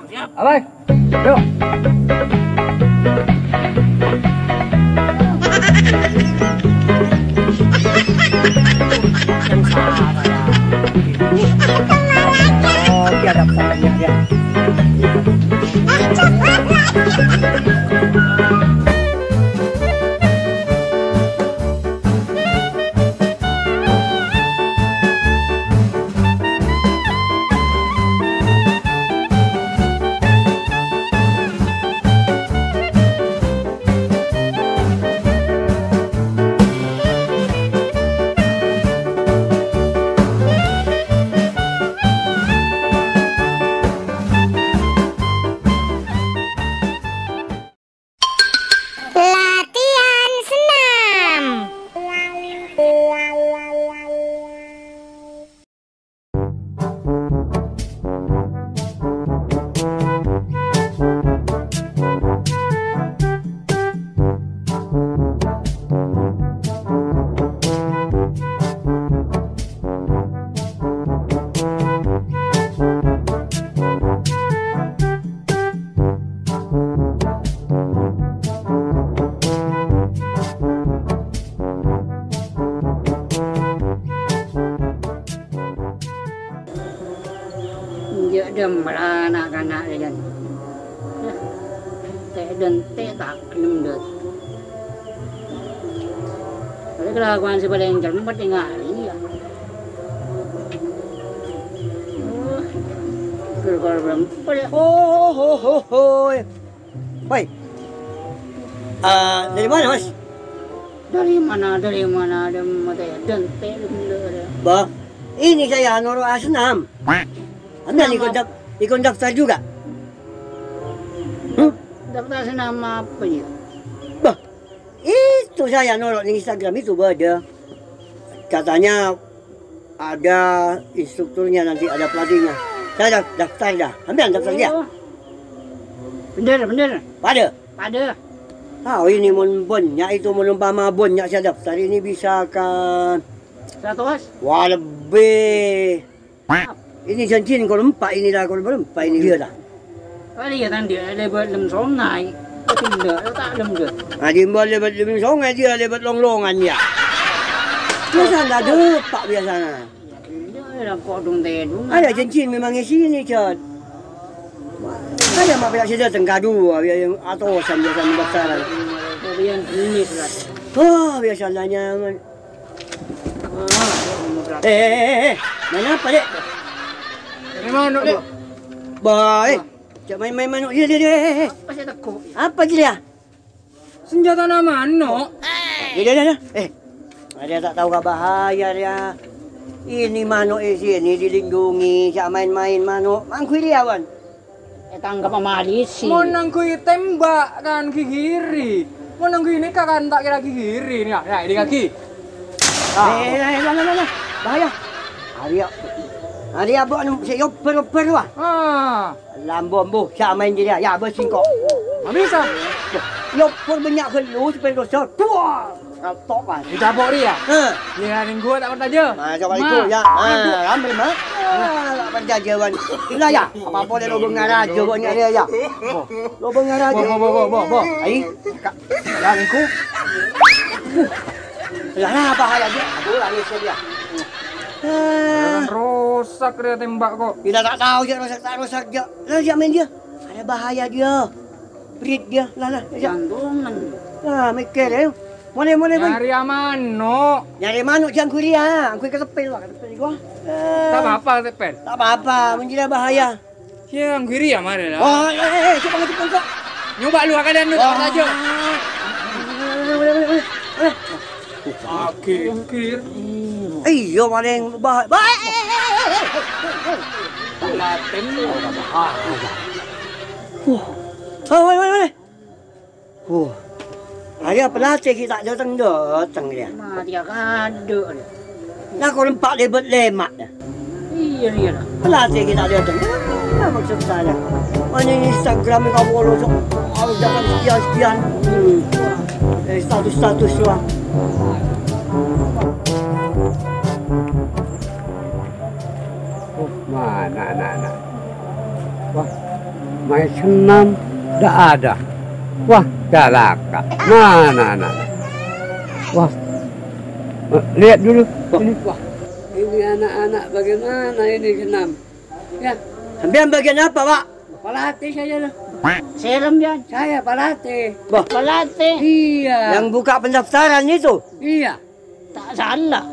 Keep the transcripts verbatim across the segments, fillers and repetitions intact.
Apa? Yuk. Sengsara, ya. Oh, dia ada pesannya, ya. Latihan senam. Enjâ' dhâmmar na'-kana' rèya. Yah, tè'-dântè' ta' ghellem dâ'. Arèya kalakowan sè palèng cempet ènga' rèya. Oh, kor-kor belum. Ho, ho, ho, ho, ho. Woi. Ah, dari mana, Mas? Dari mana, dari mana, dari mana, dari Dante, dari mana, dari Bah, ini saya noro' senam. Anda ikut daf-, ikut daftar juga? Hmm? Daftar senam apa ya? Bah, itu saya noro' di Instagram itu, Bah, ada. Katanya ada instrukturnya nanti, ada pelatihnya. Saya daf-, daftar dah. Sampeyan daftar dia? Oh. Bener, bener. Pada? Pada. Tahu ini mon banyak itu, mon umpama banyak saya daftar, ini bisa kan. Seratus? Wah, lebih. Ini janjin kalau empat ini dah, kalau berempat ini dia dah. Kali ya tadi lewat lem sungai. Tidak, tak lem deh. Nah, di lewat lem sungai dia lewat long-longan ya. Biasa nggak ada, Pak, biasanya. Iya, iya, kodong tedung. Ada janjin memang di sini, Cot. Ada mak pihak sida tengkadu, yang atau sambil sambil besar. Kalian jenis lah. Oh, biasanya nyaman. Ah, eh, eh, eh, eh. Main apa, Dek? Ini manuk, Dek. Baik. Cak main-main manuk. Iya, iya, iya, eh, eh. Apa sih teko? Apa sih dia? Senjatana manuk. Dia, dia, dia, dia. Eh. Dia tak tahu gak bahaya dia. Ini manuk di sini dilindungi, cak main-main manuk. Mangkui dia, Wan. Ètangkep sama polisi. Mon nangghuy tembak kan gigiri. Mon nangghuy nèka kan ta' kèra gigiri. Nih, ya, ini kaki. Ah. Eh, eh, eh, lah, lah, lah, lah. Bahaya. Arèya. Arèya, Bu, anu, sè yobber-yobber, wah. Ah. Lambo, Bu, sè main jârèya. Ya, bâs sèngko'. Nggak bisa. Yobber bânnya' ghâllu, sepeda dosa. Buah. Ngantok, Mas. Ditabok ri, ya? Heh. Iya, ning gua tak percaya. Nah, coba itu, ya. Nah, ambil, Mas. Ah, tak percaya, Wan. Lah, ya, apa boleh lo bengar aja, Wan, ya, ya. Lo bengar aja. Bo, bo, bo, bo, bo, bo. Ai, Kak. Ya, ning gua. Lah, apa hal aja? Aku lari saja. Ah. Rusak dia tembak kok. Kita tak tahu, ya, rusak tak rusak, ya. Lah, siapa main dia? Ada bahaya dia. Prit dia, lah, lah, ya. Jantungan. Nah, mikir, ya. Mole, mole, mole. Nyari manuk. Nyari manuk jang guri, ya. Angkui ketepil, Pak, ketepil gua. Eh. Tak apa-apa, ketepil. Tak apa-apa, menjadi bahaya. Ya, angguri ya, mare lah. Wah, eh, eh, eh, coba, coba, coba. Nyoba lu, kalian lu, coba aja. Boleh, boleh, boleh, boleh. Akhir. Iya, paling bah-, bah-, eh, eh, eh, eh, eh, eh. Laten. Wah. Oh, boleh, boleh, boleh. Wah. Arèya pelatih ghi' ta' dâteng-dâteng, ya. Mati ya, kaduk, ya. Lah, kok empa' lèbât lèma', ya. Iya, iya, lah. Pelatih ghi' ta' dâteng. Apa maksud saya? Mana ini Instagram kamu kalau sok, kalau datang sekian-sekian. Hmm. Eh, status-status doang. Oh, mana anak-anak? Wah. Main senam, ndak ada. Wah, calaka. Mana anak? Wah, lihat dulu. Wah, ini. Wah, ini anak-anak bagaimana ini senam? Ya. Sampean bagian apa, Pak? Pelatih saya, loh. Serem, ya. Saya pelatih. Wah. Pelatih. Iya. Yang buka pendaftaran itu? Iya. Tak salah.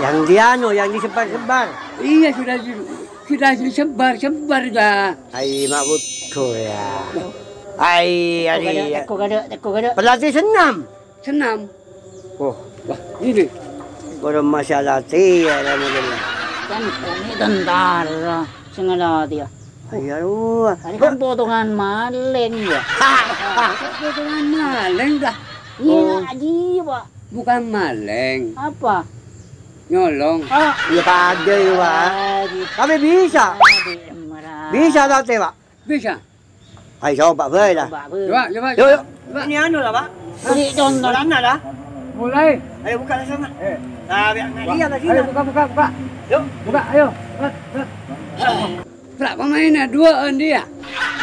Yang dianu, yang disebar-sebar. Iya, sudah di-, sudah disebar-sebar, dah. Ai, mak betul, ya. Ai, teko ari, kada, ya. Teko kada, teko kada. Pelatih senam. Senam. Oh. Wah, ini. Baru masalah tiada mungkin. Kan ini tentara, sengaja dia. Ayo, wah. Tadi kan potongan maling, ya. Kok potongan maling, dah? Iya, oh. Haji, Pak. Bukan maling. Apa? Nyolong. Ah. Iya, pada, ya, Pak. Haji. Tapi bisa. Haji, marah. Bisa, Pak. Bisa. Ayo, coba, Pak, bae, lah. Coba, Pak. Coba, coba, yuk, yuk. Coba. Ini anu, lah, Pak. Beri contoh. Bolana, lah. Mulai. Ayo, buka, lah, sana. Eh. Nah, biar nggak iya, lah, sini. Ayo, buka, buka, buka. Yuk. Buka, ayo. Buka, buka. Prak pemainnya duaan dia.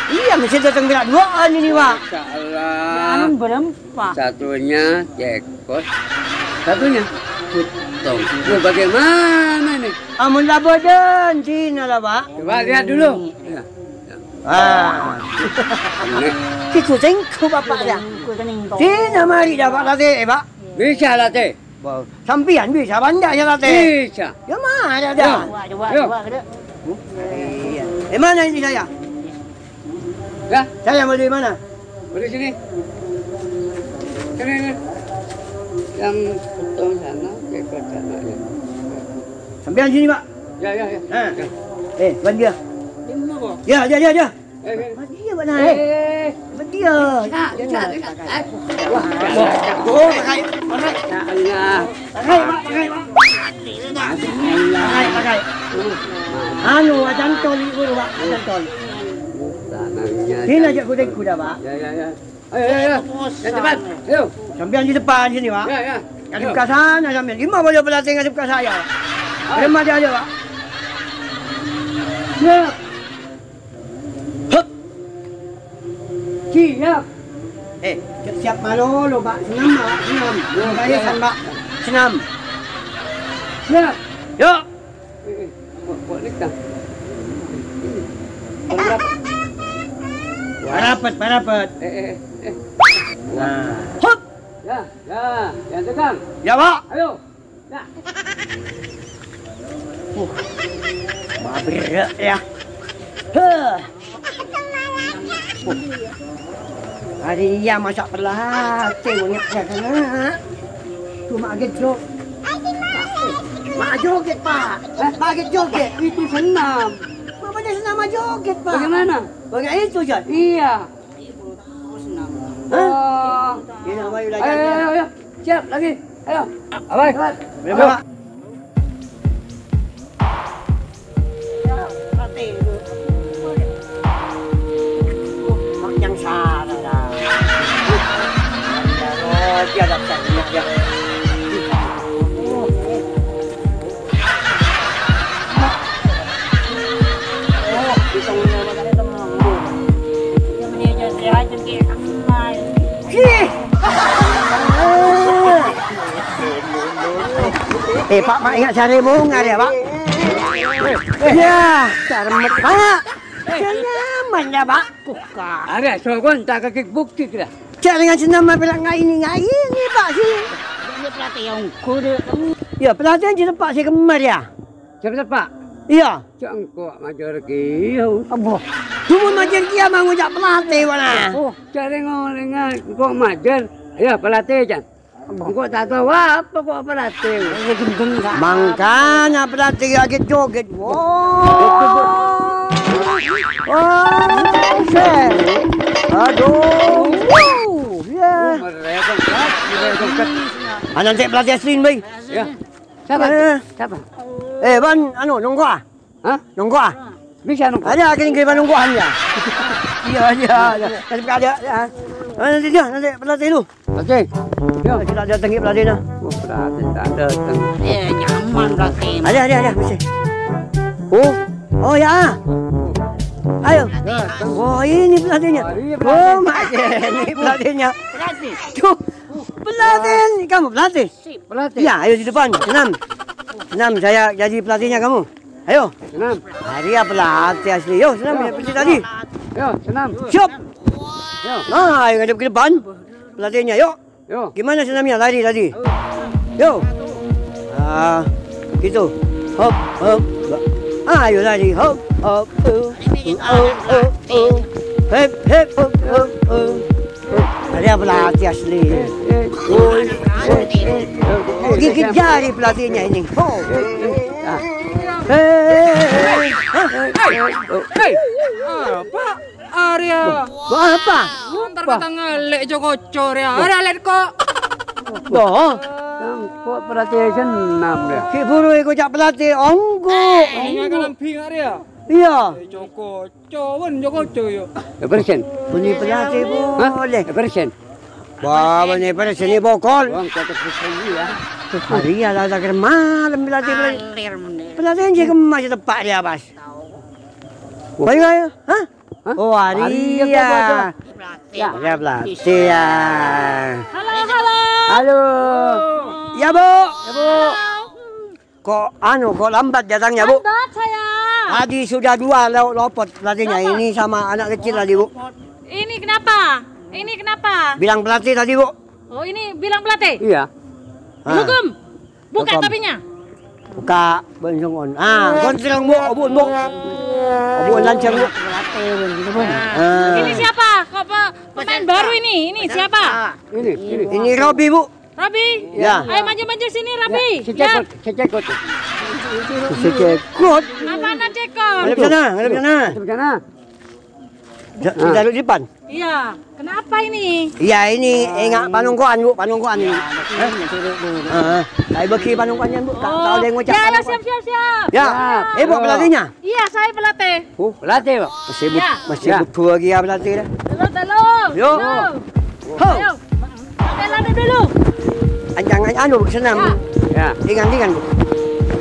Iya, mesti datang prak duaan ini, Pak. Masya Allah. Anu berempat. Satunya cekot, satunya putong. Loh, bagaimana nih? Amun labodan Cina lah, Pak. Coba lihat dulu. Ya. Ah. Itu sengko, Bapak, ya. Cina mari dapat latih, eh, Pak. Bisa latih. Wow. Sampeyan bisa bânnya ya, Late? Bisa. Ya, mana ada? Ayo. Coba, coba, ayo. Coba, kita. Iya. Eh, mana ini saya? Ya. Saya mau di mana? Mau di sini. Sini, sini. Yang betul sana, ke sana, ya. Sampeyan sini, Pak. Ya, ya, ya. Nah. Ya. Eh, bân dia. Di mana, Pak? Ya, ya, ya, ya. Eh, eh. Mati ya, Pak Nai. Eh. Mati ya. Wah, wah. Oh, pakai, pakai. Ya Allah. Pakai, Pak, pakai, Pak. Pakai, pakai. Anu, ajan tol, Pak, ajan tol. Sini aja kuda-kuda, Pak. Ya, ya, ya. Ayo, ayo, ayo. Yang cepat. Ayo. Sampeyan di depan sini, Pak. Ya, ya. Ngadep ke sana sampeyan. Gimana boleh pelatih ngadep ke saya? Terima aja, Pak. Ya. Hup. Siap. Eh, siap malolo, Pak. Senam, Pak. Senam. Senam. Senam. Siap. Yuk. Eh, eh. Kok, kok ini kan? Ini. Parapet, parapet. Eh, eh, eh. Nah. Hup. Ya, ya. Yang tegang. Ya, Pak. Ayo. Nah. Uh, mabrek ya. Huh. Uh. Hari ya masak pelatih banyak ya kan. Cuma gitu. Mak joget, Pak. Eh, Pak joget. Itu senam. Bapaknya senam joget, Pak. Bagaimana? Bagaimana itu, Jan? Iya. Hah? Oh. Iya, ayo, ayo, ayo. Siap, lagi. Ayo. Abai. Cepat. Ayo. Ayo. Yang sana, dah. Oh, dia ada pesawat, ya. Eh, Pak, Pak, ingat sare bunga ya, Pak. Ya, carmet, Pak. Jangan nyaman ya, Pak. Ada sokon tak kaki bukti kira. Cak dengan senam bilang ngai ini, ngai ini, Pak, sih. Ini pelatih yang kudu. Ya, pelatih yang Pak, sih kemar ya. Siapa, Pak? Iya. Cak engko' majâr kèya. Abbâ. Coma majâr kèya mau ngojak pelatih, wala. Oh, carè ngolengnga engko' majâr. Ayo, pelatih, Jan. Engko' ta' tao apa kok pelatih. Mangkana pelatih lagi joget. Wow. Oh, sè. Aduh. Wow. Ya. Anan cek pelatih asli, Bay. Ya. Siapa? Eh. Siapa? Eh, Ban, anu, nongko ah. Hah? Nongko ah. Bisa nongko. Ada akhirnya kirim nongko ah, ya. Iya, iya, iya. Nanti ada, ya. Eh, nanti dia, nanti pelatih lu. Pelatih. Ya. Kita datang ke pelatih nah. Oh, pelatih tak datang. Eh, nyaman pelatih. Ada, ada, ada, bisa. Oh, oh ya. Ayo. Ya, Bang. Oh, ini pelatihnya. Oh, iya, pelatih. Oh, Mas, ini pelatihnya. Pelatih. Tuh, pelatih. Kamu pelatih? Pelatih. Iya, ayo di depan. Senam. Senam, saya jadi pelatihnya kamu. Ayo. Senam. Hari ya pelatih asli. Yo, senam ya, seperti tadi. Yo, senam. Siap. Yo. Nah, ayo ngadep ke depan. Pelatihnya, yuk. Yo. Gimana senamnya lari tadi? Yo. Ah, gitu. Hop, hop. Ayo lari, hop, hop. Oh, oh, oh, oh. Hep, hep, hop, hop, oh. Ada pelatih asli. Gigit jari pelatihnya ini. Oh. Ah. Hei. Hei. Apa? Arya. Bo, apa? Ntar kata ngalek Joko Cor ya. Arya let kok. Bo. Yang kok pelatih senam ya. Ki buru iku cak pelatih onggu. Ini kan bingung ya. Iya. Joko Cor, wen Joko Cor yo. Ya persen. Bunyi pelatih. Hah? Boleh. Ya persen. Wah, banyak persen ini bokol. Wong kata persen ya. Hari ya lah tak malam pelatih. Pelatih yang cek emas tepak dia pas. Baik ayo. Hah? Hah? Oh, hari ya. Hari ya, Pak, Pak. Ya, pelatih ya. Halo, halo. Halo. Ya, Bu. Ya, Bu. Kok anu, kok lambat datangnya, Bu? Lambat saya. Tadi sudah dua lo-, lopot pelatihnya. Kenapa? Ini sama anak kecil tadi, Bu. Ini kenapa? Ini kenapa? Bilang pelatih tadi, Bu. Oh, ini bilang pelatih? Iya. Ah. Hukum. Buka tapinya. Buka, bensong on. Ah, gontrong, Bu. Obun, Bu. Obun lancang, Bu. Ah. Ini siapa? Kok pe-, pemain baru ini? Ini siapa? Ini, ini. Ini Robi, Bu. Robi. Ya. Ayo maju-maju sini, Robi. Ya, si Cekot, si Cekot. Si Cekot. Apaan Cekot? Ngadep sana, ngadep sana. Ngadep sana. Ja-, ditaruh di depan. Iya, kenapa ini? Iya, ini enggak panongkoan, Bu, panongkoan ini. Hah? Heeh. Saya bagi panongkoannya, Bu. Tak tahu ada yang ngucap. Ya, ya, panongkoan. Siap, siap, siap. Ya. Ya. Eh, Bu, pelatihnya? Iya, saya pelatih. Oh, pelatih, Pak. Masih but-, ya. Masih butuh lagi ya pelatih ya. Tolong, tolong. Yo. Tolong. Ho. Ayo. Pakai lana dulu. Anjang, anu, senam. Ya. Ya. Ringan-ringan, Bu.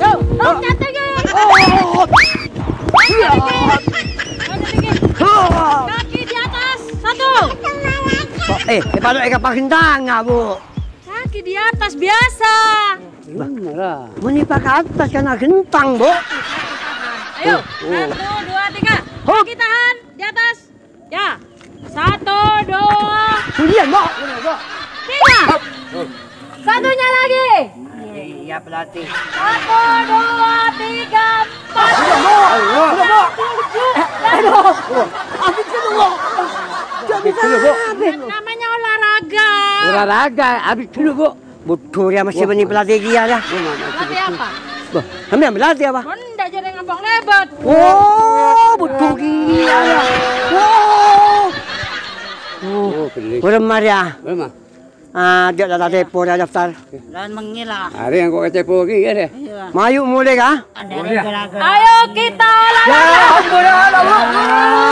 Yo, oh, jatuh, ya. Oh. Iya. Ayo, tinggi. Ho. Kaki di atas, satu. Oh, eh, eh, patok eka pagentang, Bu. Kaki di atas, biasa. Bah, muni pakai atas kan gentang, Bu. Ayo, oh. Satu, dua, tiga. Hop. Kaki tahan, di atas. Ya. Satu, dua. Bunyian, Bu. Tiga. Hop. Satunya lagi. Iya, pelatih. Satu, dua, tiga, empat. Sudah, Bu. Sudah, Bu. Tujuh. Aduh. Habis dulu, Bu. Nggak bisa habis. Namanya olahraga. Olahraga, habis dulu, Bu. Bodoh ya, masih banyak pelatih dia ya. Pelatih apa? Bah, kami yang pelatih apa? Mon ndak jadi ngambang lebat. Oh, bodoh dia ya. Oh. Oh, bener. Beremar ya. Beremar. Ah, dia dah tepo dah daftar. Dan mengilah. Hari yang kok kecepo lagi ya deh. Iya. Mayu mulai kah? Ayo kita olahraga. Ya, ampun, ya Allah.